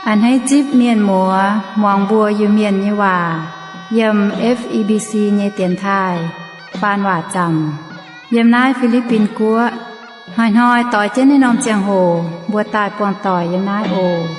A'hneiv zipv mienh muoz muangx mbuo Iu-Mienh nyei waac yiem F E B C nyei dienx taaih faan waac zaamc yiem naaiv Fi^li^bin Guoqv. Hnoi-hnoi doix jienv naaiv norm ziangh hoc mbuo daaih buangh doic yiem naaiv oc.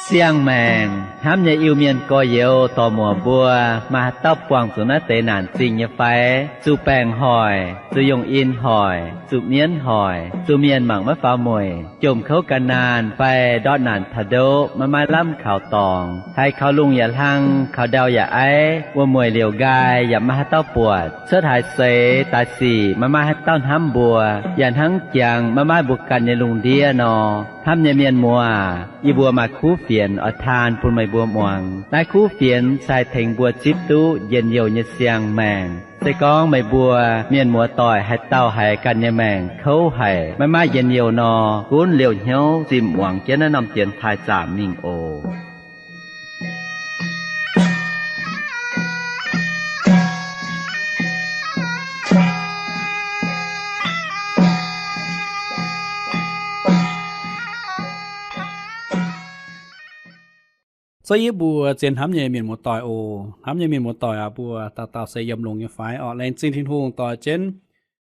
Siang-maengc hnamv nyei Iu-Mienh gorx-youz dorc-muoc mbuo, maaih haaix dauh buangh zuqc naaiv deix naanc zingh nyei fai? Zuqc baengc hoic, zuqc yungh in hoic, zuqc mienv hoic, zuqc mienh mangc maiv faaux mueic, jomc kouv gan naanh fai ndortv naanc taux ndoqv maiv maaih lamh kaux dorngx, haiz kaux lungh yaac hlang, kaux ndau yaac aiv, wuom-mueic liouc nqaai yaac maiv maaih haaix dauh buatc, cuotv haaix seix daaih sic maiv maaih haaix dauh hnamv mbuo, yaac hnangv jangx maiv maaih mbuo ganh nyei lungh ndiev nor. Hnamv nyei mienh muoz, yie mbuo maaih kuv fienx oix taan bun meih mbuo muangx. Naaiv kuv fienx se haih tengx mbuo zipv duqv njien-youh nyei siang-maengc. Se gorngv meih mbuo mienh muoz-doic haaix dauh haiz ganh nyei maengc kouv haic, maiv maaih njien-youh nor, gunv liouh hnyouv zimh muangx jienv naaiv norm dienx taaih zaamc mingh oc. Zouv yie mbuo zien hnamv nyei mienh muoz-doic oc. Hnamv nyei mienh muoz-doic aac, mbuo dauh dauh se yiem longx nyei fai orqc? Laengz zingh Tin-Hungh doix jienv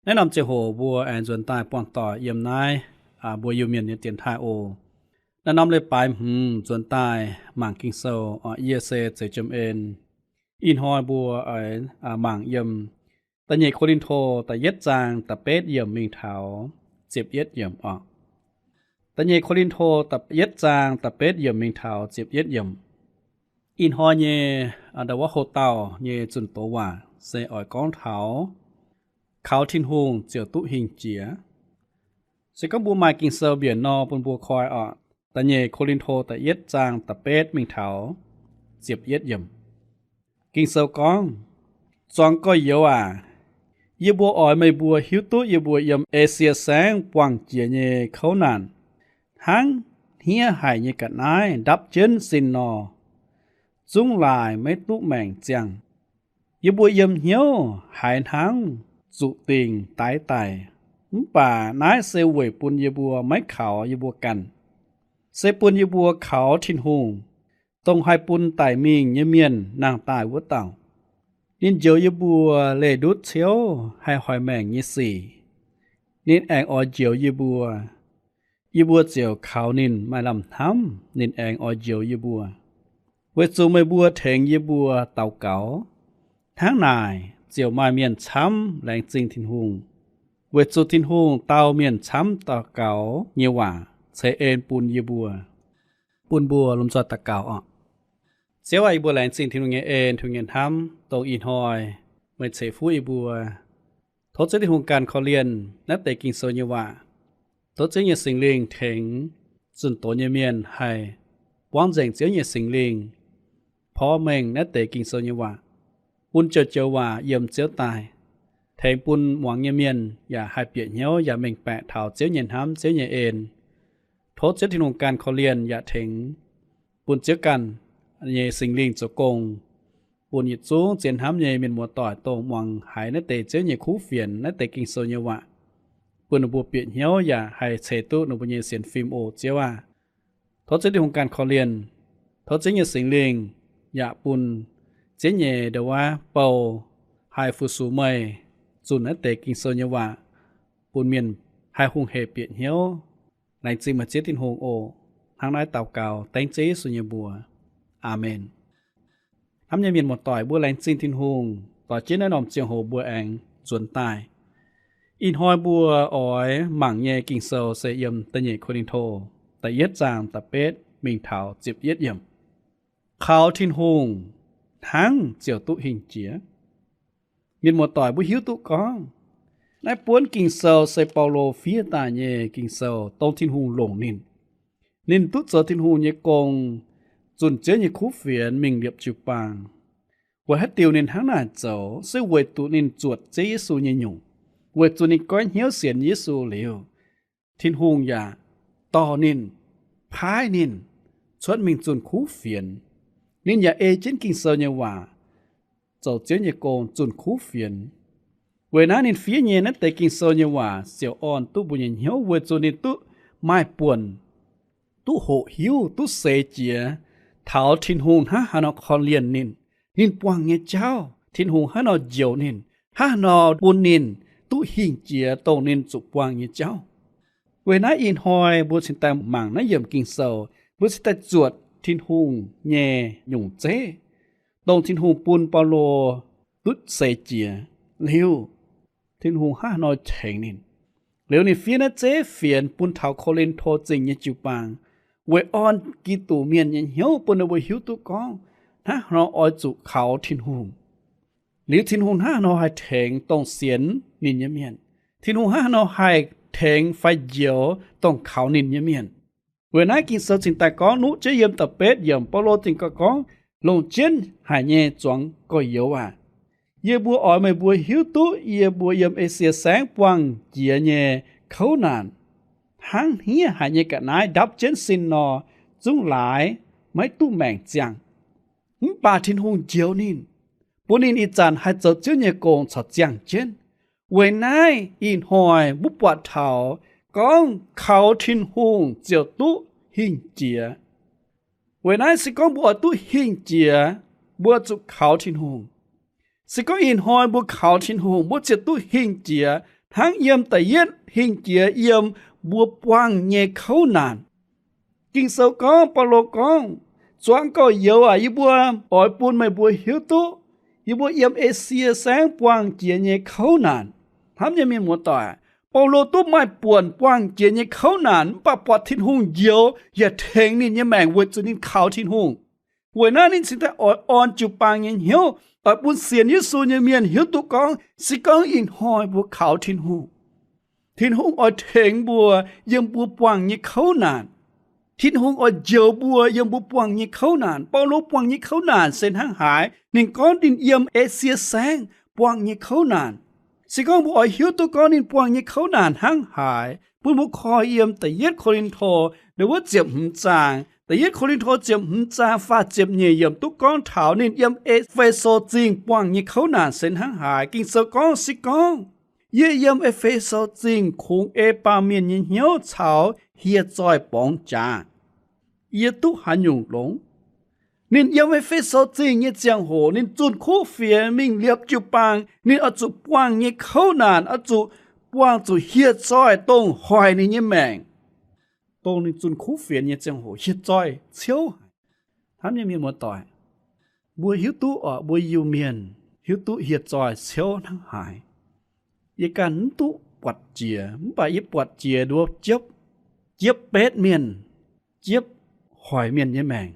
naaiv norm ziangh hoc mbuo aengx nzuonx daaih buangh doic yiem naaiv mbuo Iu-Mienh nyei dienx taaih oc. Naaiv norm leiz-baaix hmz nzuonx daaih mangc Ging-Sou orqc, yie se Zeux Jiem En. Ih hnoi mbuo oix mangc yiem Da'nyeic Ko^lin^to da'yietv zaang da'betv yiemc mingh taux ziepc yietv yiemc orqc. Da'nyeic Ko^lin^to da'yietv zaang da'betv yiemc mingh taux ziepc yietv yiemc. Ih hnoi nyei ndau wuov ho dauh nyei zunh doz waac se oix gorngv taux kaux Tin-Hungh ziouc duqv hingh jiex. Se gorngv mbuo maaih Ging-Sou mbienc nor bun mbuo koi orqc. Da'nyeic Ko^lin^to da'yietv zaang da'betv mingh taux ziepc yietv yiemc. Ging-Sou gorngv, Zuangx gorx-youz aac, yie mbuo oix meih mbuo hiuv duqv yie mbuo yiem Esie Saengv buangh jiex nyei kouv naanc, hnangv hniev haic nyei ga'naaiv ndapv jienv sin nor, zungv laaix maiv duqv maengc ziangh. Yie mbuo yiem hnyouv haiz hnangv zuqc dingc daix daic, mv baac naaiv se weic bun yie mbuo maiv kaux yie mbuo ganh, se bun yie mbuo kaux Tin-Hungh, dongh haih bun daic mingh nyei mienh nangh daaih wuov dauh. Ninh njoux yie mbuo leih ndutv ciouv haih hoic maengc nyei sic. Ninh aengx oix njoux yie mbuo. Yie mbuo ziouc kaux ninh maaih lamh hnamv, ninh aengx oix njoux yie mbuo. Weic zuqc meih mbuo tengx yie mbuo daux gaux, hnangv naaic ziouc maaih mienh camv laengz zingh Tin-Hungh, weic zuqc Tin-Hungh dau mienh camv daux gaux nyei waac ceix en bun yie mbuo. Bun mbuo lomh nzoih daux gaux orqc. Ziouv aac, yie mbuo laengz zingh Tin-Hungh nyei en, Tin-Hungh nyei hnamv, dongh ih hnoi meih ceix fuqv yie mbuo. Tov Ziouv Tin-Hungh ganh korv-lienh naaiv deix Ging-Sou nyei waac. Tov Ziouv nyei Singx Lingh tengx zunh doz nyei mienh haih buangv nzengc Ziouv nyei Singx Lingh porv mengh naaiv deix Ging-Sou nyei waac, bun joux-joux waac yiem Ziouv daaih, tengx bun muangx nyei mienh yaac haih bieqc hnyouv yaac mengh baeqc taux Ziouv nyei hnamv, Ziouv nyei en. Tov Ziouv Tin-Hungh ganh korv-lienh yaac tengx bun Ziouv ganh nyei Singx Lingh zoux gong, bun yietc zungv zien hnamv nyei mienh muoz-doic dongh muangx haiz naaiv deix Ziouv nyei kuv fienx, naaiv deix Ging-Sou nyei waac, bun ninh mbuo bieqc hnyouv yaac haih ceix duqv ninh mbuo nyei sienx fim oc, Ziouv aac. Tov Ziouv Tin-Hungh ganh korv-lienh. Tov Ziouv nyei Singx Lingh yaac bun Ziouv nyei ndau wuov bou haih fu-sux meih zunh naaiv deix Ging-Sou nyei waac bun mienh haih hungh hec bieqc hnyouv. Laengz zingh meih Ziouv Tin-Hungh oc. Hnangv naaiv daux gaux dengv Ziouv Yesu nyei mbuox. Aamen. Hnamv nyei mienh muoz-doic, mbuo laengz zingh Tin-Hungh doix jienv naaiv norm ziangh hoc mbuo aengx nzuonx daaih. Ih hnoi mbuo oix mangc nyei Ging-Sou se yiem Da'nyeic Ko^lin^to da'yietv zaang da'betv mingh taux ziepc yietv yiemc. Kaux Tin-Hungh hnangv ziouc duqv hingh jiex. Mienh muoz-doic, mbuo hiuv duqv gorngv naaiv buonv Ging-Sou se Baulo fiev daaih nyei Ging-Sou dongh Tin-Hungh longc ninh. Ninh duqv zoux Tin-Hungh nyei gong, zunh Ziouv nyei kuv fienx mingh liepc jiu-baang. Weic haaix diuc ninh hnangv naaic zoux? Se weic zuqc ninh zuotc Ziouv Yesu nyei nyungc. Weic zuqc ninh goiv hnyouv sienx Yesu liuz, Tin-Hungh yaac dorh ninh, paaiv ninh cuotv mingh zunh kuv fienx. Ninh yaac ei jienv Ging-Sou nyei waac zoux Ziouv nyei gong zunh kuv fienx. Weic naaiv ninh fiev nyei naaiv deix Ging-Sou nyei waac ziouc orn duqv mbuo nyei hnyouv weic zuqc ninh duqv maaih buonc, duqv hoqc hiuv, duqv seix jiez taux Tin-Hungh hnangv haaix nor korv-lienh ninh, ninh buangh nyei jauv, Tin-Hungh haaix nor njoux ninh, hnangv haaix nor bun ninh duqv hingh jiex dongh ninh zuqc buangh nyei jauv. Weic naaiv ih hnoi mbuo cingx daaih mangc naaiv yiemc Ging-Sou, mbuo cingx daaih zuotc Tin-Hungh nyei nyungc zeiv, dongh Tin-Hungh bun Baulo duqv seix jiez liuz, Tin-Hungh hnangv haaix nor tengx ninh. Liuz ninh fiev naaiv zeiv fienx bun taux Ko^lin^to Zingh nyei jiu-baang, weic orn Giduc Mienh nyei hnyouv bun ninh mbuo hiuv duqv gorngv hnangv haaix nor oix zuqc kaux Tin-Hungh. Liuz Tin-Hungh hnangv haaix nor haih tengx dongh sienx ninh nyei mienh. Tin-Hungh hnangv haaix nor haih tengx fai njoux dongh kaux ninh nyei mienh. Weic naaiv Ging-Sou cingx daaih gorngv nuqv jienv yiem da'betv yiemc, Baulo zingh gauh gorngv, Longc jienv haic nyei zuangx gorx-youz aac, yie mbuo oix meih mbuo hiuv duqv yie mbuo yiem Esie Saengv buangh jiex nyei kouv naanc hnangv hniev haic nyei ga'naaiv ndapv jienv sin nor, zungv laaix maiv duqv maengc ziangh. Mv baac Tin-Hungh njoux ninh, bun ninh ih zanc haih zoux Ziouv nyei gong caux ziangh jienv. Weic naaiv ih hnoi mbuo buatc taux gorngv kaux Tin-Hungh ziouc duqv hingh jiex. Weic naaiv se gorngv mbuo oix duqv hingh jiex, mbuo zuqc kaux Tin-Hungh. Se gorngv ih hnoi mbuo kaux Tin-Hungh, mbuo ziouc duqv hingh jiex hnangv yiem da'yietv hingh jiex yiem mbuo buangh nyei kouv naanc. Ging-Sou gorngv, Baulo gorngv, Zuangx gorx-youz aac, yie mbuo oix bun meih mbuo hiuv duqv yie mbuo yiem Esie Saengv buangh jiex nyei kouv naanc. Hnamv nyei mienh muoz-doic, Baulo duqv maaih buonc buangh jiex nyei kouv naanc, mv baac buatc Tin-Hungh njoux yaac tengx ninh nyei maengc weic zuqc ninh kaux Tin-Hungh. Weic naaiv ninh cingx daaih oix orn jiu-baang nyei hnyouv, oix bun sienx Yesu nyei mienh hiuv duqv gorngv se gorngv ih hnoi mbuo kaux Tin-Hungh, Tin-Hungh oix tengx mbuo yiem mbuo buangh nyei kouv naanc. Tin-Hungh oix njoux mbuo yiem mbuo buangh nyei kouv naanc. Baulo buangh nyei kouv naanc se hnangv haaix? Ninh gorngv ninh yiem Esie Saengv buangh nyei kouv naanc. Se gorngv mbuo oix hiuv duqv gorngv ninh buangh nyei kouv naanc hnangv haaix, bun mbuo koi yiem da'yietv Ko^lin^to, ninh wuov ziepc hmz zaang, da'yietv Ko^lin^to ziepc hmz zaang faah ziepc nyeic yiemc duqv gorngv taux ninh yiem E^fe^so Zingh buangh nyei kouv naanc se hnangv haaix. Ging-Sou gorngv se gorngv, Yie yiem E^fe^so Zingh kungx ei baamh mienh nyei hnyouv caux hieh zoih borngz jaax. Yie duqv haaix nyungc longx? Ninh yiem E^fe^so Zingh nyei ziangh hoc ninh zunh kuv fienx mingh liepc jiu-baang, ninh oix zuqc buangh nyei kouv naanc, oix zuqc buangh zuqc hieh zoih dongh hoic ninh nyei maengc, dongh ninh zunh kuv fienx nyei ziangh hoc hieh zoih ciouv haic. Hnamv nyei mienh muoz-doic, mbuo hiuv duqv oc, mbuo Iu-Mienh hiuv duqv hieh zoih ciouv hnangv haaix. Yie ganh mv duqv buatc jiex, mv baac yie buatc jiex nduov jiepv, jiepv betv mienh, jiepv hoic mienh nyei maengc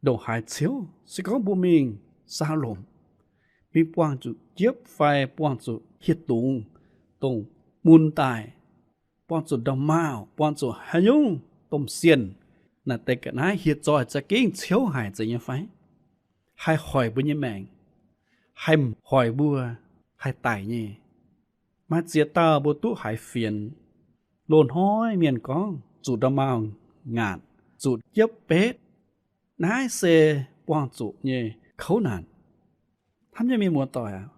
ndongc haaix ciouv. Se gorngv mbuo mingh saa lomc, mingh buangh zuqc jiepv fai buangh zuqc hieh dungz dongh mun daaih, buangh zuqc nda'maauh, buangh zuqc haaix nyungc domh sienh, naaic deix ga'naaiv hieh zoih za'gengh ciouv haic zeiz nyei fai? Haih hoic mbuo nyei maengc, haih hoic mbuo, haih daic nyei. Maaih ziex dauh mbuo duqv haiz fienx, loz-hnoi mienh gorngv zuqc nda'maauh ngaatc, zuqc jiepv betv, naaiv se buangh zuqc nyei kouv naanc. Hnamv nyei mienh muoz-doic aac,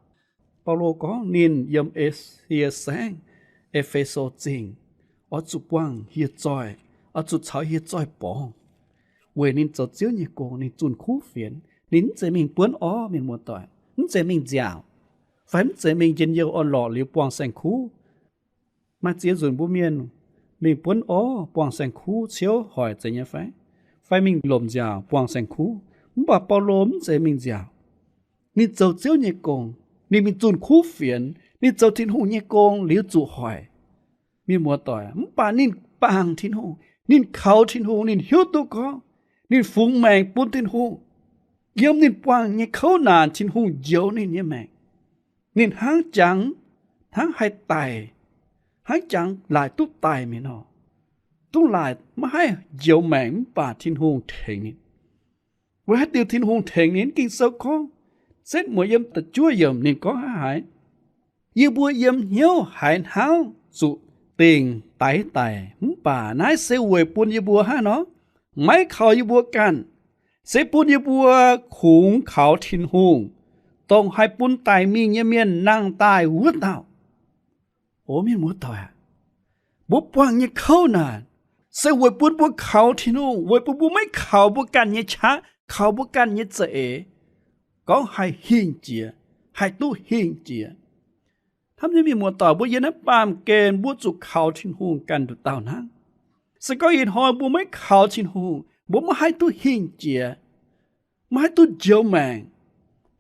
Baulo gorngv ninh yiem Esie Saengv, E^fe^so Zingh, oix zuqc buangh hieh zoih, oix zuqc caux hieh zoih borngz, weic ninh zoux Ziouv nyei gong, ninh zunh kuv fienx. Ninh mv zeiz mingh buonv orv, mienh muoz-doic, mv zeiz mingh nziaauc, fai mv zeiz mingh njien-youh orn-lorqc liuz buangh saeng-kuv. Maaih ziex nzunc mbuo mienh mingh buonv orv buangh saeng-kuv ciouv hoic zeiz nyei fai? Fai mingh lomc nziaauc buangh saeng-kuv? Mv baac Baulo mv zeiz mingh nziaauc. Ninh zoux Ziouv nyei gong, ninh mingh zunh kuv fienx, ninh zoux Tin-Hungh nyei gong liuz zuqc hoic. Mienh muoz-doic, mv baac ninh bangc Tin-Hungh, ninh kaux Tin-Hungh, ninh hiuv duqv gorngv ninh fungx maengc bun Tin-Hungh. Yiem ninh buangh nyei kouv naanc Tin-Hungh njoux ninh nyei maengc. Ninh hnangv jangx, hnangv haih daic, hnangv jangx laaic duqv daic mingh nor, duqv laaic maiv haih njoux maengc mv baac Tin-Hungh tengx ninh. Weic haaix diuc Tin-Hungh tengx ninh? Ging-Sou gorngv, setv mueiz yiem da'juov yiemc ninh gorngv hnangv haaix? Yie mbuo yiem hnyouv haiz hnangv zuqc dingc daix daic, mv baac naaiv se weic bun yie mbuo hnangv nor, maiv kaux yie mbuo ganh, se bun yie mbuo kungx kaux Tin-Hungh, dongh haih bun daic mingh nyei mienh nangh daaih wuov dauh. O mienh muoz-doic aac, mbuo buangh nyei kouv naanc se weic bun mbuo kaux Tin-Hungh. Weic bun mbuo maiv kaux mbuo ganh nyei qaqv, kaux mbuo ganh nyei za'eix, gorngv haih hingh jiex, haih duqv hingh jiex. Hnamv nyei mienh muoz-doic, mbuo yiem naaiv baamh gen mbuo zuqc kaux Tin-Hungh ganh nduqc dauh hnangv. Se gorngv ih hnoi mbuo maiv kaux Tin-Hungh, mbuo maiv haih duqv hingh jiex, maiv haih duqv njoux maengc.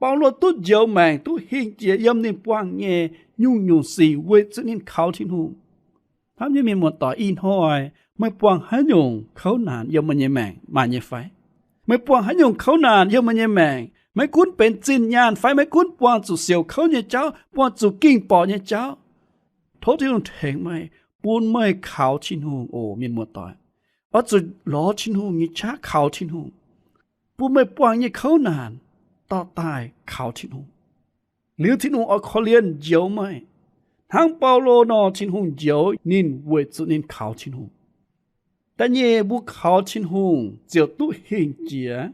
Baulo duqv njoux maengc, duqv hingh jiex yiem ninh buangh nyei nyungc-nyungc sic weic zuqc ninh kaux Tin-Hungh. Hnamv nyei mienh muoz-doic, ih hnoi meih buangh haaix nyungc kouv naanc yiem meih nyei maengc maaih nyei fai? Meih buangh haaix nyungc kouv naanc yiem meih nyei maengc, maiv gunv benx zinh nyaanh fai maiv gunv buangh zuqc siouc kouv nyei jauv, buangh zuqc ging-borqc nyei jauv, tov Tin-Hungh tengx meih, bun meih kaux Tin-Hungh oc mienh muoz-doic. Oix zuqc lorz Tin-Hungh nyei qaqv kaux Tin-Hungh, bun meih buangh nyei kouv naanc dorh daaih kaux Tin-Hungh. Liuz Tin-Hungh oix korv-lienh njoux meih, hnangv Baulo nor, Tin-Hungh njoux ninh weic zuqc ninh kaux Tin-Hungh. Da'nyeic, mbuo kaux Tin-Hungh ziouc duqv hingh jiex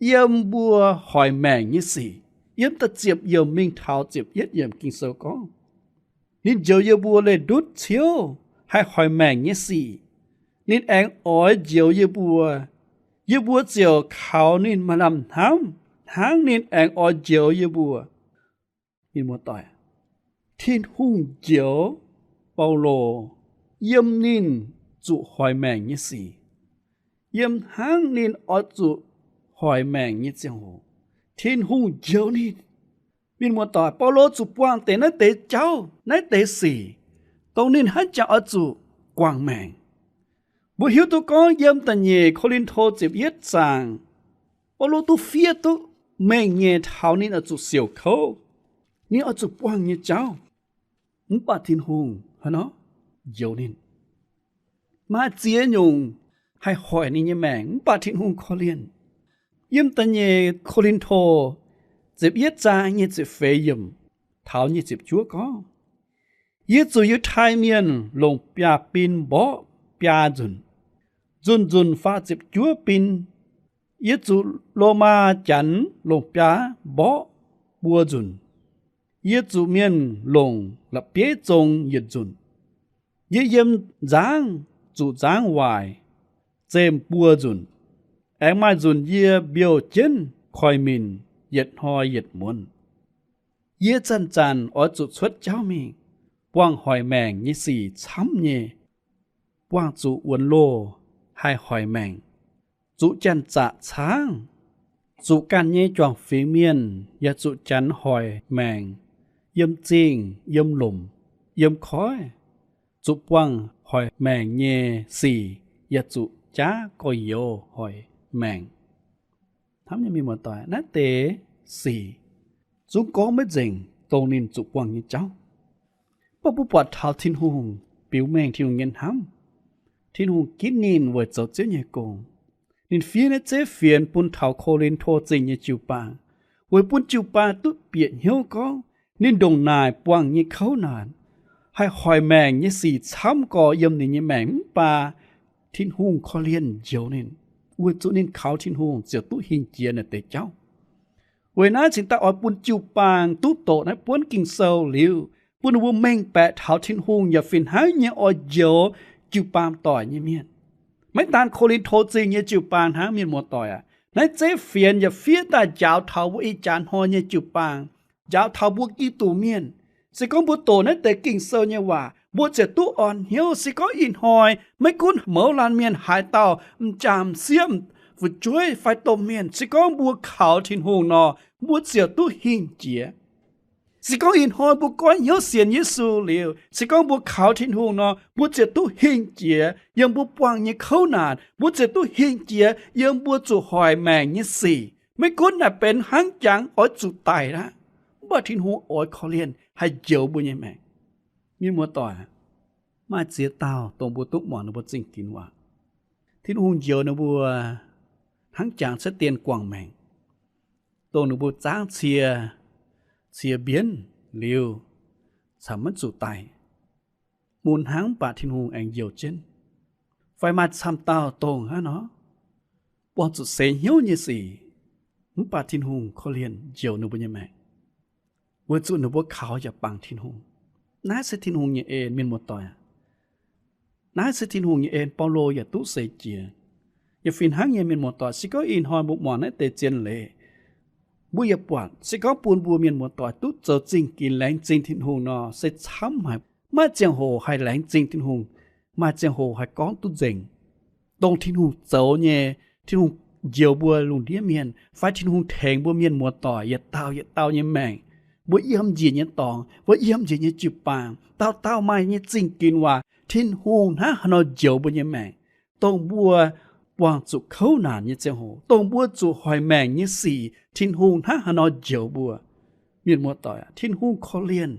yiem mbuo hoic maengc nyei sic. Yiem da'ziepc yiemc mingh taux ziepc yietv yiemc Ging-Sou gorngv, ninh njoux yie mbuo leih ndutv ciouv haih hoic maengc nyei sic. Ninh aengx oix njoux yie mbuo, yie mbuo ziouc kaux ninh maaih lamh hnamv hnangv ninh aengx oix njoux yie mbuo. Tin-Hungh njoux Baulo yiem ninh zuqc hoic maengc nyei sic, yiem hnangv ninh oix zuqc hoic maengc nyei ziangh hoc, Tin-Hungh njoux ninh. Mienh muoz-doic, Baulo zuqc buangh deix naaiv deix jauv, naaiv deix sic, dongh ninh hnangv jangx oix zuqc guangc maengc. Mbuo hiuv duqv gorngv yiem da'nyeic Ko^lin^to ziepc yietv zaangc, Baulo duqv fiev duqv mengh nyei taux ninh oix zuqc siouc kouv, ninh oix zuqc buangh nyei jauv. Mv baac Tin-Hungh haaix nor njoux ninh. Maaih ziex nyungc haih hoic ninh nyei maengc, mv baac Tin-Hungh korv-lienh. Yiem da'nyeic Ko^lin^to ziepc yietv zaang nyic ziepc feix yiemc taux nyic ziepc juov gorngv, yie zuqc Yiutai Mienh longc biaav-bin mborqv biaa nzunc, nzunc-nzunc faah ziepc juov bin. Yie zuqc Lomaa Janx longc biaa mborqv buo nzunc. Yie zuqc mienh longc la'bieiv zong yietc nzunc. Yie yiem nzangv zuqc nzangv waaic zemh buo nzunc. Aengx maaih nzunc yie mbiouh jienv koiv-minc yietc hnoi yietc muonz. Yie zanc-zanc oix zuqc cuotv jauv mingh, buangh hoic maengc nyei sic camv nyei, buangh zuqc wuonx loh, haih hoic maengc, zuqc janx-zaqc caangv, zuqc ganh nyei juangc fingx mienh yaac zuqc janx hoic maengc, yiem zingh, yiem lomc, yiem koiv, zuqc buangh hoic maengc nyei sic, yaac zuqc jaav gorx-youz hoic maengc. Hnamv nyei mienh muoz-doic, naaiv deix sic zungv gorngv maiv nzengc dongh ninh zuqc buangh nyei jauv. Mv baac mbuo buatc taux Tin-Hungh biux mengh Tin-Hungh nyei hnamv. Tin-Hungh ginv ninh weic zoux Ziouv nyei gong. Ninh fiev naaiv zeiv fienx bun taux Ko^lin^to Zingh nyei jiu-baang, weic bun jiu-baang duqv bieqc hnyouv gorngv ninh ndongc naaic buangh nyei kouv naanc, haih hoic maengc nyei sic camv gorx yiem ninh nyei maengc, mv baac Tin-Hungh korv-lienh njoux ninh, weic zuqc ninh kaux Tin-Hungh ziouc duqv hingh jiex naaiv deix jauv. Weic naaiv cingx daaih oix bun jiu-baang duqv doqc naaiv buonv Ging-Sou liuz, bun ninh mbuo mengh baeqc taux Tin-Hungh yaac fih hnangv nyei oix njoux jiu-baang doic nyei mienh. Maiv daan Ko^lin^to Zingh nyei jiu-baang hnangv, mienh muoz-doic aac, naaiv zeiv fienx yaac fiev daaih njaaux taux mbuo ih jaax hnoi nyei jiu-baang, njaaux taux mbuo Giduc mienh. Se gorngv mbuo doqc naaiv deix Ging-Sou nyei waac, mbuo ziouc duqv orn hnyouv. Se gorngv ih hnoi maiv gunv mouz laanh mienh haaix dauh m'jangc m'sieqv, fu'jueiv fai domh mienh, se gorngv mbuo kaux Tin-Hungh nor, mbuo ziouc duqv hingh jiex. Se gorngv ih hnoi mbuo goiv hnyouv sienx Yesu liuz, se gorngv mbuo kaux Tin-Hungh nor, mbuo ziouc duqv hingh jiex yiem mbuo buangh nyei kouv naanc. Mbuo ziouc duqv hingh jiex yiem mbuo zuqc hoic maengc nyei sic. Maiv gunv naaic benx hnangv jangx oix zuqc daic aqv, mv baac Tin-Hungh oix korv-lienh haih njoux mbuo nyei maengc. Mienh muoz-doic, maaih ziex dauh dongh mbuo duqv muangx ninh mbuo zingh ginx waac. Tin-Hungh njoux ninh mbuo hnangv jangx cuotv dien guangc maengc, dongh ninh mbuo zaangv cie, cie mbienv liuz, camv maiv zuqc daic. Mun hnangv mv baac Tin-Hungh aengx njoux jienv. Fai maaih camv dauh dongh hnangv nor, buangh zuqc seix hnyouv nyei sic, mv baac Tin-Hungh korv-lienh njoux ninh mbuo nyei maengc. weic zuqc ninh mbuo kaux yaac bangc Tin-Hungh. Naaiv se Tin-Hungh nyei en, mienh muoz-doic. Naaiv se Tin-Hungh nyei en, Baulo yaac duqv seix jiex. Yaac fih hnangv nyei, mienh muoz-doic, se gorngv ih hnoi mbuo muangx naaiv deix zien leiz, mbuo yaac buatc, se gorngv bun mbuo mienh muoz-doic duqv zoux zingh ginx laengz zingh Tin-Hungh nor, se camv haic. Maaih ziangh hoc haih laengz zingh Tin-Hungh, maaih ziangh hoc haih gorngv duqv nzengc. Dongh Tin-Hungh zoux nyei, Tin-Hungh njoux mbuo lungh ndiev mienh, fai Tin-Hungh tengx mbuo mienh muoz-doic yietc dauh yietc dauh nyei maengc, mbuo yiem njiec nyei dorngx, mbuo yiem njiec nyei jiu-baang, dauh dauh maaih nyei zingh ginx waac. Tin-Hungh hnangv haaix nor njoux mbuo nyei maengc, dongh mbuo buangh zuqc kouv naanc nyei ziangh hoc, dongh mbuo zuqc hoic maengc nyei sic, Tin-Hungh hnangv haaix nor njoux mbuo. Mienh muoz-doic, Tin-Hungh korv-lienh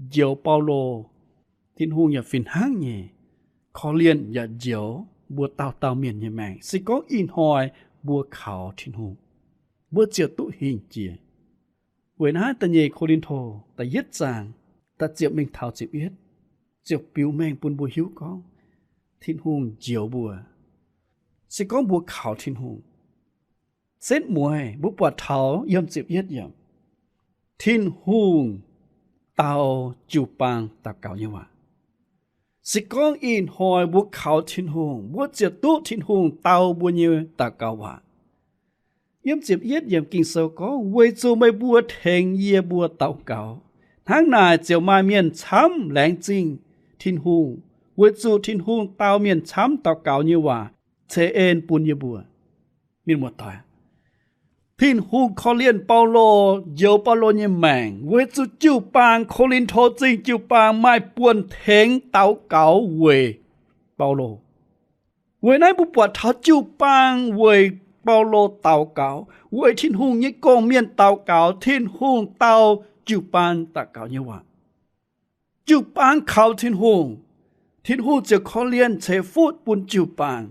njoux Baulo, Tin-Hungh yaac fih hnangv nyei korv-lienh yaac njoux mbuo dauh dauh mienh nyei maengc. Se gorngv ih hnoi mbuo kaux Tin-Hungh, mbuo ziouc duqv hingh jiex. Weic naaiv da'nyeic Ko^lin^to da'yietv zaang da'ziepc mingh taux ziepc yietv ziouc biux mengh bun mbuo hiuv gorngv Tin-Hungh njoux mbuo. Se gorngv mbuo kaux Tin-Hungh, setv mueiz mbuo buatc taux yiem ziepc yietv yiemc, Tin-Hungh dau jiu-baang daux gaux nyei waac. Se gorngv ih hnoi mbuo kaux Tin-Hungh, mbuo ziouc duqv Tin-Hungh dau mbuo nyei daux gaux waac. Yiem ziepc yietv yiemc Ging-Sou gorngv, Weic zuqc meih mbuo tengx yie mbuo daux gaux, hnangv naaic ziouc maaih mienh camv laengz zingh Tin-Hungh, weic zuqc Tin-Hungh dau mienh camv daux gaux nyei waac ceix en bun yie mbuo. Mienh muoz-doic, Tin-Hungh korv-lienh Baulo, njoux Baulo nyei maengc weic zuqc jiu-baang Ko^lin^to Zingh jiu-baang maaih buonc tengx daux gaux weic Baulo. Weic naaiv mbuo buatc taux jiu-baang weic Baulo daux gaux, weic Tin-Hungh nyei gong-mienh daux gaux, Tin-Hungh dau jiu-baang daux gaux nyei waac. Jiu-baang kaux Tin-Hungh, Tin-Hungh ziouc korv-lienh ceix fuqv bun jiu-baang.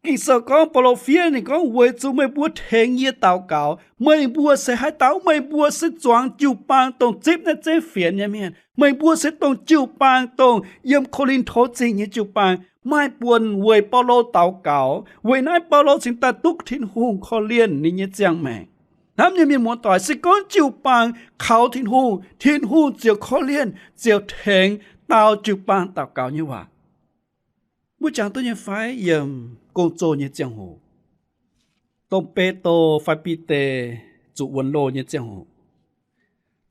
Ging-Sou gorngv, Baulo fiev ninh gorngv, Weic zuqc meih mbuo tengx yie daux gaux, meih mbuo se haaix dauh? Meih mbuo se zuangx jiu-baang dongh zipv naaiv zeiv fienx nyei mienh. Meih mbuo se dongh jiu-baang dongh yiem Ko^lin^to Zingh nyei jiu-baang maaih buonc weic Baulo daux gaux. Weic naaiv Baulo cingx daaih duqv Tin-Hungh korv-lienh ninh nyei ziangh maengc. Hnamv nyei mienh muoz-doic, se gorngv jiu-baang kaux Tin-Hungh, Tin-Hungh ziouc korv-lienh, ziouc tengx dau jiu-baang daux gaux nyei waac. Mbuo jangx duqv nyei fai? Yiem Gong-Zoh nyei ziangh hoc, dongh Bedo fai Bide zuqc wuonx loh nyei ziangh hoc,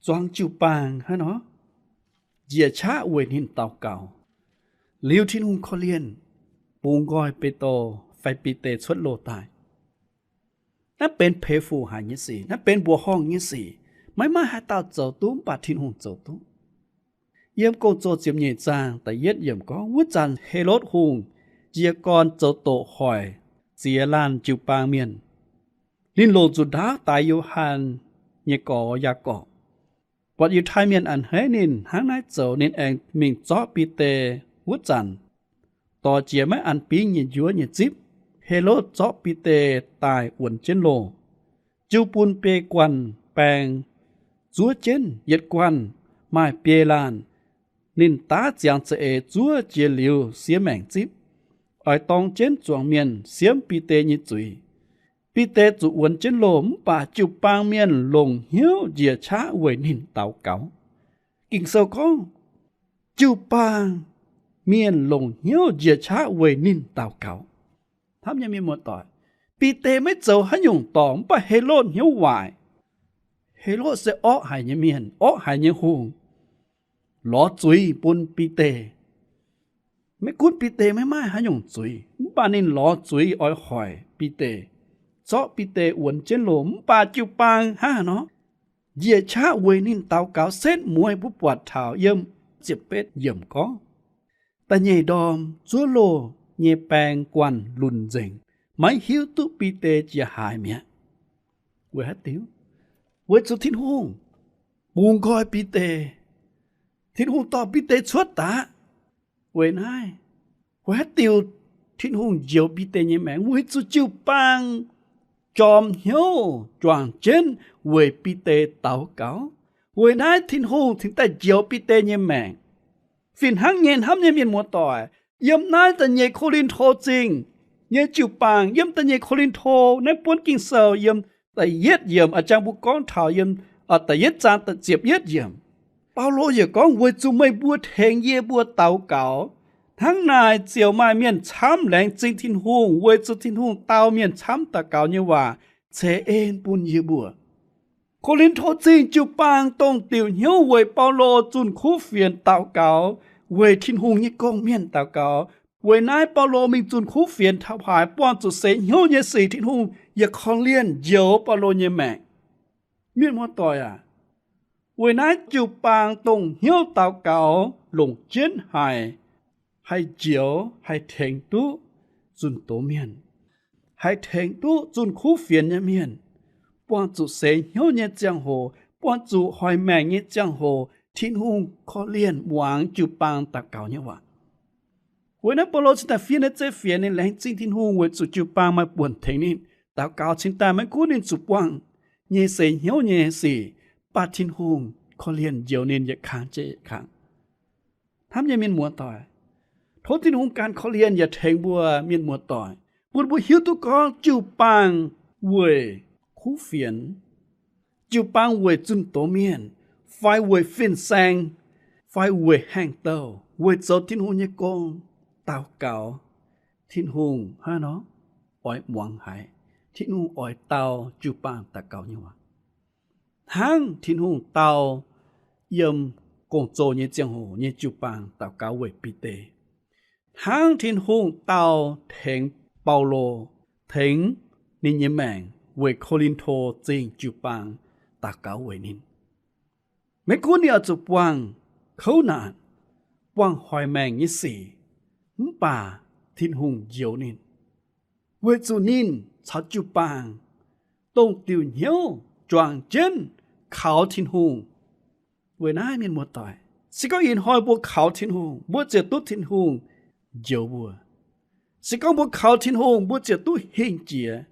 zuangx jiu-baang hnangv nor njiec qaqv weic ninh daux gaux. Liuz Tin-Hungh korv-lienh, bungx nqoi Bedo fai Bide cuotv loh daaih. Naaiv benx peix fuc haic nyei sic, naaiv benx mbuoqc horngh nyei sic, maiv maaih haaix dauh zoux duqv, mv baac Tin-Hungh zoux duqv. Yiem Gong-Zoh ziepc nyeic zaang da'yietv yiemc gorngv, Wuov zanc Helotv Hungh jiez gorn zoux doqc hoic ziex laanh jiu-baang mienh. Ninh longc nzuqc ndaauv daix Yo^han nyei gorx, Yaagorpc. Buatc Yiutai Mienh a'hneiv ninh hnangv naaiv zoux, ninh aengx mingh zorqv Bide. Wuov zanc dorh jiex maiv an bingv nyei njuov nyei zipv. Helotv zorqv Bide daaih wuonx jienv loh, jiu bun biei guanh baeng zuov jienv, yietc guanh maaih biei laanh. Ninh daav ziangx za'eix zuov jiex liuz siev maengc zipv, oix dorng jienv zuangx mienh siemv Bide nyei zuiz. Bide zuqc wuonx jienv loh, mv baac jiu-baang mienh longc hnyouv njiec qaqv weic ninh daux gaux. Ging-Sou gorngv, jiu-baang mienh longc hnyouv njiec qaqv weic ninh daux gaux. Hnamv nyei mienh muoz-doic, Bide maiv zoux haaix nyungc dorngc, mv baac Helotv hnyouv waaic. Helotv se orqv haic nyei mienh, orqv haic nyei hungh, lorz zuiz bun Bide. Maiv gunv Bide maiv maaih haaix nyungc zuiz, mv baac ninh lorz zuiz oix hoic Bide, zorqv Bide wuonx jienv loh, mv baac jiu-baang hnangv haaix nor njiec qaqv weic ninh daux gaux. Setv mueiz mbuo buatc taux yiem ziepc betv yiemc gorngv, da'nyeic ndorm zuov loh nyei baeng guanh lunc nzengc, maiv hiuv duqv Bide jiex haaix mi'aqv. Weic haaix diuc? Weic zuqc Tin-Hungh bungx nqoi Bide. Tin-Hungh dorh Bide cuotv daaih. Weic naaiv, weic haaix diuc Tin-Hungh njoux Bide nyei maengc? Weic zuqc jiu-baang jorm hnyouv juangc jienv weic Bide daux gaux. Weic naaiv Tin-Hungh cingx daaih njoux Bide nyei maengc. Fih hnangv nyei, hnamv nyei mienh muoz-doic, yiem naaiv da'nyeic Ko^lin^to Zingh nyei jiu-baang, yiem da'nyeic Ko^lin^to naaiv buonv Ging-Sou yiem da'yietv yiemc, a'jang mbuo gorngv taux yiem da'yietv zaang ziepc yietv yiemc, Baulo yaac gorngv, weic zuqc meih mbuo tengx yie mbuo daux gaux, hnangv naaic ziouc maaih mienh camv laengz zingh Tin-Hungh, weic zuqc Tin-Hungh dau mienh camv daux gaux nyei waac ceix en bun yie mbuo. Ko^lin^to Zingh jiu-baang dongh diuc hnyouv weic Baulo zunh kuv fienx daux gaux weic Tin-Hungh nyei gong-mienh daux gaux. Weic naaiv Baulo mingh zunh kuv fienx taux haaix, buangh zuqc seix hnyouv nyei sic, Tin-Hungh yaac korv-lienh njoux Baulo nyei maengc. Mienh muoz-doic aac, weic naaiv jiu-baang dongh hnyouv daux gaux longc jienv haic, haih njoux, haih tengx duqv zunh doz mienh, haih tengx duqv zunh kuv fienx nyei mienh, buangh zuqc seix hnyouv nyei ziangh hoc, buangh zuqc hoic maengc nyei ziangh hoc, Tin-Hungh korv-lienh muangx jiu-baang daux gaux nyei waac. Weic naaiv Baulo cingx daaih fiev naaiv zeiv fienx ninh laengz zingh Tin-Hungh weic zuqc jiu-baang maaih buonc tengx ninh daux gaux cingx daaih, maiv gunv ninh zuqc buangh nyei seix hnyouv nyei sic, mv baac Tin-Hungh korv-lienh njoux ninh yietc kang jiex yietc kang. Hnamv nyei mienh muoz-doic, tov Tin-Hungh ganh korv-lienh yaac tengx mbuo mienh muoz-doic, bun mbuo hiuv duqv gorngv jiu-baang weic kuv fienx, jiu-baang weic zunh doz mienh, fai weic fin-saeng, fai weic haaeng-douh, weic zoux Tin-Hungh nyei gong daux gaux, Tin-Hungh hnangv nor oix muangx haiz, Tin-Hungh oix dau jiu-baang daux gaux nyei waac. Hnangv Tin-Hungh dau yiem gong-zoh nyei ziangh hoc nyei jiu-baang daux gaux weic Bide, hnangv Tin-Hungh dau tengx Baulo, tengx ninh nyei maengc weic Ko^lin^to Zingh jiu-baang daux gaux weic ninh. Maiv gunv ninh oix zuqc buangh kouv naanc, buangh hoic maengc nyei sic, mv baac Tin-Hungh njoux ninh, weic zuqc ninh caux jiu-baang dongh diuc hnyouv juangc jienv kaux Tin-Hungh. Weic naaiv mienh muoz-doic, se gorngv ih hnoi mbuo kaux Tin-Hungh, mbuo ziouc duqv Tin-Hungh njoux mbuo. Se gorngv mbuo kaux Tin-Hungh, mbuo ziouc duqv hingh jiex.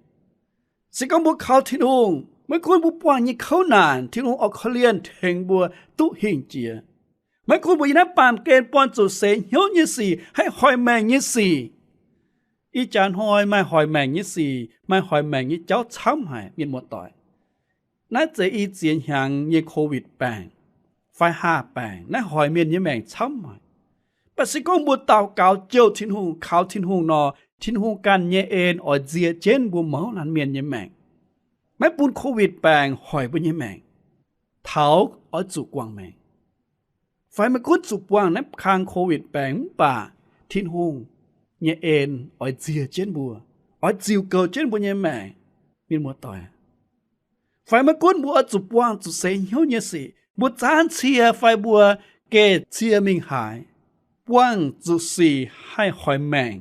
Se gorngv mbuo kaux Tin-Hungh, maiv gunv mbuo buangh nyei kouv naanc, Tin-Hungh oix korv-lienh tengx mbuo duqv hingh jiex. Maiv gunv mbuo yiem naaiv baamh gen buangh zuqc seix hnyouv nyei sic, haih hoic maengc nyei sic. Ih jaax hnoi maaih hoic maengc nyei sic, maaih hoic maengc nyei jauv camv haic, mienh muoz-doic. Naaiv zeiz i ziex hnyangx nyei Covid baengc fai haah baengc, naaiv hoic mienh nyei maengc camv haic. Mv baac se gorngv mbuo daux gaux jouh Tin-Hungh, kaux Tin-Hungh nor, Tin-Hungh ganh nyei en oix nzie jienv mbuo mouz laanh mienh nyei maengc, maiv bun Covid baengc hoic mbuo nyei maengc taux oix zuqc guangc maengc. Fai maiv gunv zuqc buangh naaiv kang Covid baengc mv baac Tin-Hungh nyei en oix nzie jienv mbuo, oix ziux goux jienv mbuo nyei maengc, mienh muoz-doic. Fai maiv gunv mbuo oix zuqc buangh zuqc seix hnyouv nyei sic, mbuo zaanv cie fai mbuo geh cie mingh haaix, buangh zuqc sic haih hoic maengc,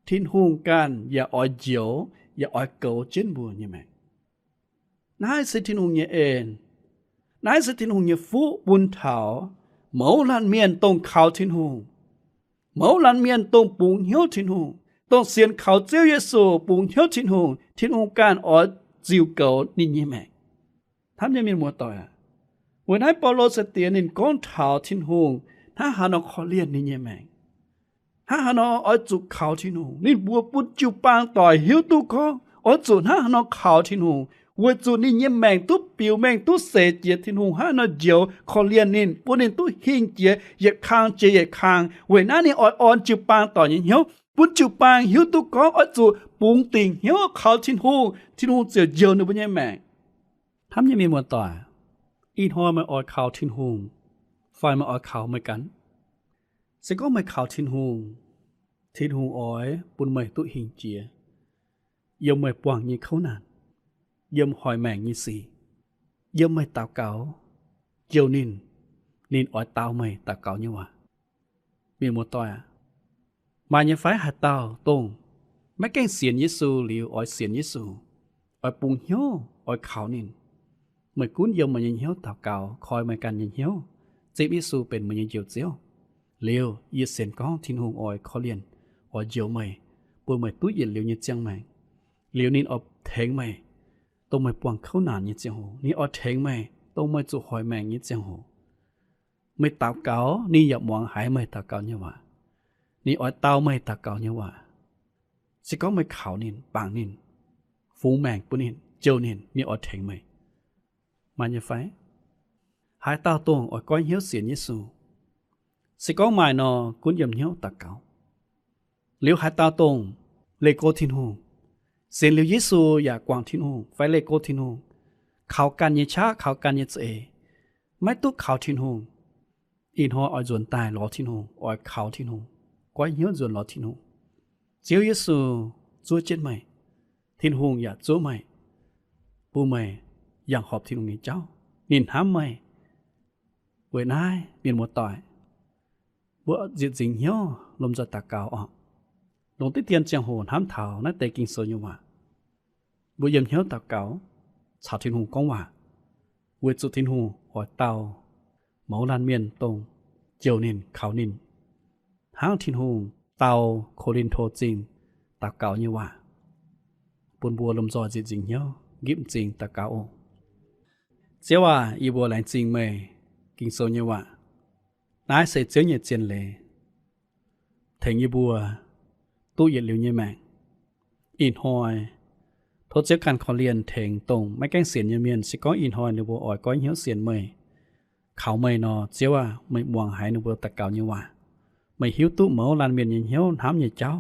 Tin-Hungh ganh yaac oix njoux, yaac oix goux jienv mbuo nyei maengc. Naaiv se Tin-Hungh nyei en. Naaiv se Tin-Hungh nyei fuqv bun taux mouz laanh mienh dongh kaux Tin-Hungh, mouz laanh mienh dongh bungx hnyouv Tin-Hungh, dongh sienx kaux Ziouv Yesu bungx hnyouv Tin-Hungh, Tin-Hungh ganh oix ziux goux ninh nyei maengc. Hnamv nyei mienh muoz-doic aac, weic naaiv Baulo sai-diex ninh gorngv taux Tin-Hungh hnangv haaix nor korv-lienh ninh nyei maengc, hnangv haaix nor oix zuqc kaux Tin-Hungh. Ninh mbuox bun jiu-baang doic hiuv duqv gorngv oix zuqc hnangv haaix nor kaux Tin-Hungh, weic zuqc ninh nyei maengc duqv biux mengh duqv seix jiex Tin-Hungh hnangv haaix nor njoux korv-lienh ninh, bun ninh duqv hingh jiex yietc kang jiex yietc kang. Weic naaiv ninh oix orn jiu-baang doic nyei hnyouv, bun jiu-baang hiuv duqv gorngv oix zuqc bungx dingc hnyouv kaux Tin-Hungh, Tin-Hungh ziouc njoux ninh mbuo nyei maengc. Hnamv nyei mienh muoz-doic, ih hnoi meih oix kaux Tin-Hungh fai meih oix kaux meih ganh? Se gorngv meih kaux Tin-Hungh, Tin-Hungh oix bun meih duqv hingh jiex yiem meih buangh nyei kouv naanc, yiem hoic maengc nyei sic, yiem meih daux gaux jouh ninh, ninh oix dau meih daux gaux nyei waac. Mienh muoz-doic aac, maaih nyei fai haaix dauh dongh maiv gaengh sienx Yesu liuz oix sienx Yesu, oix bungx hnyouv oix kaux ninh? Meih gunv yiem meih nyei hnyouv daux gaux, koi meih ganh nyei hnyouv, zipv Yesu benx meih nyei Njoux Ziouv. Liuz yie sienx gorngv Tin-Hungh oix korv-lienh, oix njoux meih, bun meih duqv yietc liuz nyei ziangh maengc. Liuz ninh oix tengx meih, dongh meih buangh kouv naanc nyei ziangh hoc. Ninh oix tengx meih, dongh meih zuqc hoic maengc nyei ziangh hoc. Meih daux gaux, ninh yaac muangx haiz meih daux gaux nyei waac. Ninh oix dau meih daux gaux nyei waac. Se gorngv meih kaux ninh, bangc ninh, fungx maengc bun ninh, jouh ninh, ninh oix tengx meih. Maaih nyei fai? Haaix dauh dongh oix goiv hnyouv sienx Yesu, se gorngv maaih nor, gunv yiem hnyouv daux gaux. Liuz haaix dauh dongh leih go Tin-Hungh, sienx liuz Yesu yaac guangc Tin-Hungh fai leih go Tin-Hungh, kaux ganh nyei qaqv, kaux ganh nyei za'eix, maiv duqv kaux Tin-Hungh, ih hnoi oix nzuonx daaih lorz Tin-Hungh, oix kaux Tin-Hungh, goiv hnyouv nzuonx lorz Tin-Hungh. Ziouv Yesu zuov jienv meih. Tin-Hungh yaac zuov meih, bun meih yangh horpc Tin-Hungh nyei jauv. Ninh hnamv meih. Weic naaiv, mienh muoz-doic, mbuo nzieqc nzingc hnyouv lomh nzoih daux gaux oc. Longc diqv dien ziangh hoc hnamv taux naaiv deix Ging-Sou nyei waac. Mbuo yiem hnyouv daux gaux, caux Tin-Hungh gorngv waac, weic zuqc Tin-Hungh oix dau mouz laanh mienh dongh jouh ninh, kaux ninh, hnangv Tin-Hungh dau Ko^lin^to Zingh daux gaux nyei waac. Bun mbuo lomh nzoih nzieqc nzingc hnyouv nqipv m'zing daux gaux oc. Ziouv aac, yie mbuo laengz zingh meih Ging-Sou nyei waac. Naaiv se Ziouv nyei zien leiz, tengx yie mbuo duqv yietc liuz nyei maengc. Ih hnoi tov Ziouv ganh korv-lienh tengx dongh maiv gaengh sienx nyei mienh. Se gorngv ih hnoi ninh mbuo oix goiv hnyouv sienx meih, kaux meih nor, Ziouv aac, meih muangx haiz ninh mbuo daux gaux nyei waac. Meih hiuv duqv mouz laanh mienh nyei hnyouv hnamv nyei jauv.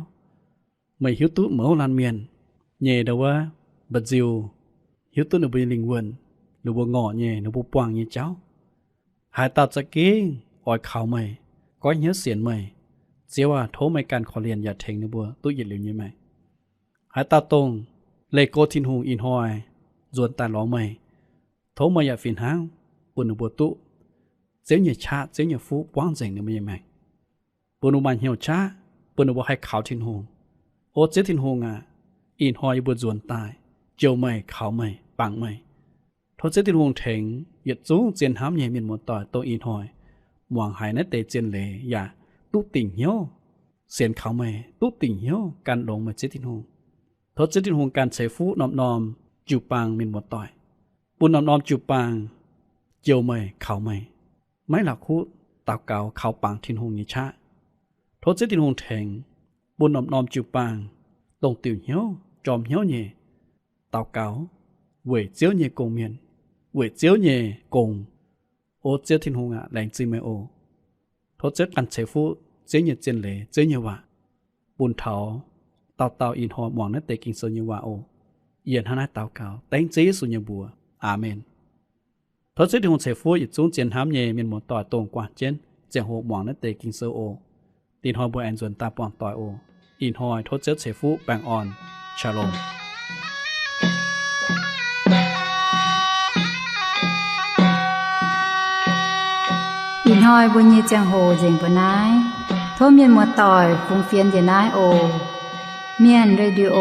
Meih hiuv duqv mouz laanh mienh nyei ndo wuov mba'nziu, hiuv duqv ninh mbuo nyei lingh wuonh, ninh mbuo ngorc nyei, ninh mbuo buangh nyei jauv. Haaix dauh za'gengh oix kaux meih, goiv hnyouv sienx meih, Ziouv aac, tov meih ganh korv-lienh yaac tengx ninh mbuo duqv yietc liuz nyei maengc. Haaix dauh dongh leih go Tin-Hungh ih hnoi nzuonx daaih lorz meih, tov meih yaac fih hnangv bun ninh mbuo duqv Ziouv nyei qaqv, Ziouv nyei fuqv buangv nzengc ninh mbuo nyei maengc, bun ninh mbuo maaih hnyouv qaqv, bun ninh mbuo haih kaux Tin-Hungh. O Ziouv Tin-Hungh aac, ih hnoi yie mbuo nzuonx daaih jouh meih, kaux meih, bangc meih. Tov Ziouv Tin-Hungh tengx yietc zungv zien hnamv nyei mienh muoz-doic dongh ih hnoi muangx haiz naaiv deix zien leiz yaac duqv dingc hnyouv sienx kaux meih, duqv dingc hnyouv gan longx meih Ziouv Tin-Hungh. Tov Ziouv Tin-Hungh ganh ceix fuqv norm-norm jiu-baang mienh muoz-doic, bun norm-norm jiu-baang jouh meih, kaux meih, maiv la'kuqv daux gaux kaux bangc Tin-Hungh nyei qaqv. Tov Ziouv Tin-Hungh tengx bun norm-norm jiu-baang dongh diuc hnyouv jorm hnyouv nyei daux gaux weic Ziouv nyei gong-mienh, weic Ziouv nyei gong. O Ziouv Tin-Hungh aac, laengz zingh meih oc. Tov Ziouv ganh ceix fuqv Ziouv nyei zien leiz, Ziouv nyei waac bun taux dauh dauh ih hnoi muangx naaiv deix Ging-Sou nyei waac oc. Yie hnangv naaiv daux gaux dengv Ziouv Yesu nyei mbuox. Aamen. Tov Ziouv Tin-Hungh ceix fuqv yietc zungv zien hnamv nyei mienh muoz-doic dongh guangc jienv ziangh hoc muangx naaiv deix Ging-Sou oc. Dinh hnoi mbuo aengx nzuonx daaih buangh doic oc. Ih hnoi tov Ziouv ceix fuqv baengh orn. Shalom. Ih hnoi mbuo nyei ziangh hoc nzengc mbuo naaiv. Tov mienh muoz-doic fungx fienx njiec naaiv oc. Mienh Radio,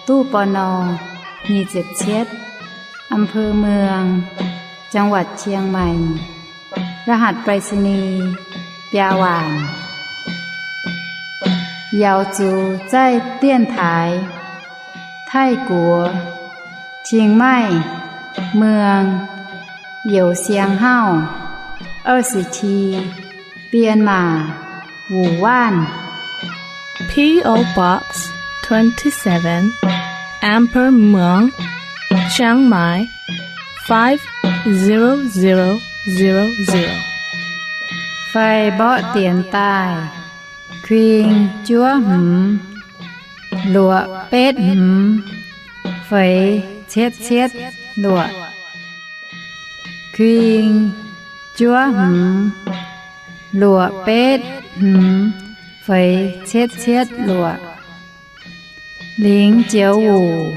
ตู้ ปณ. nyic ziepc cietv, อำเภอเมือง จังหวัดเชียงใหม่ รหัสไปรษณีย์ biaa waanc. 瑶族在电台 Taiv-Guoqv, Chiang Mai, เมือง Youz Siang Hauv, 二十七, Bienh Maac, Wuonh Waanv. P O Box twenty-seven, Amber Muang, Chiang Mai, five zero zero zero zero. Fai mborqv dienx daaih, kuing juov hmz, luoqc betv hmz, feix cietv cietv luoqc. Kuing juov hmz, luoqc betv hmz, feix cietv cietv luoqc. 零九五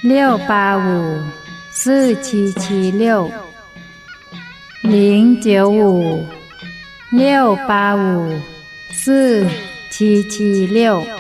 六八五 四七七六, 零九五 六八五 四七七六.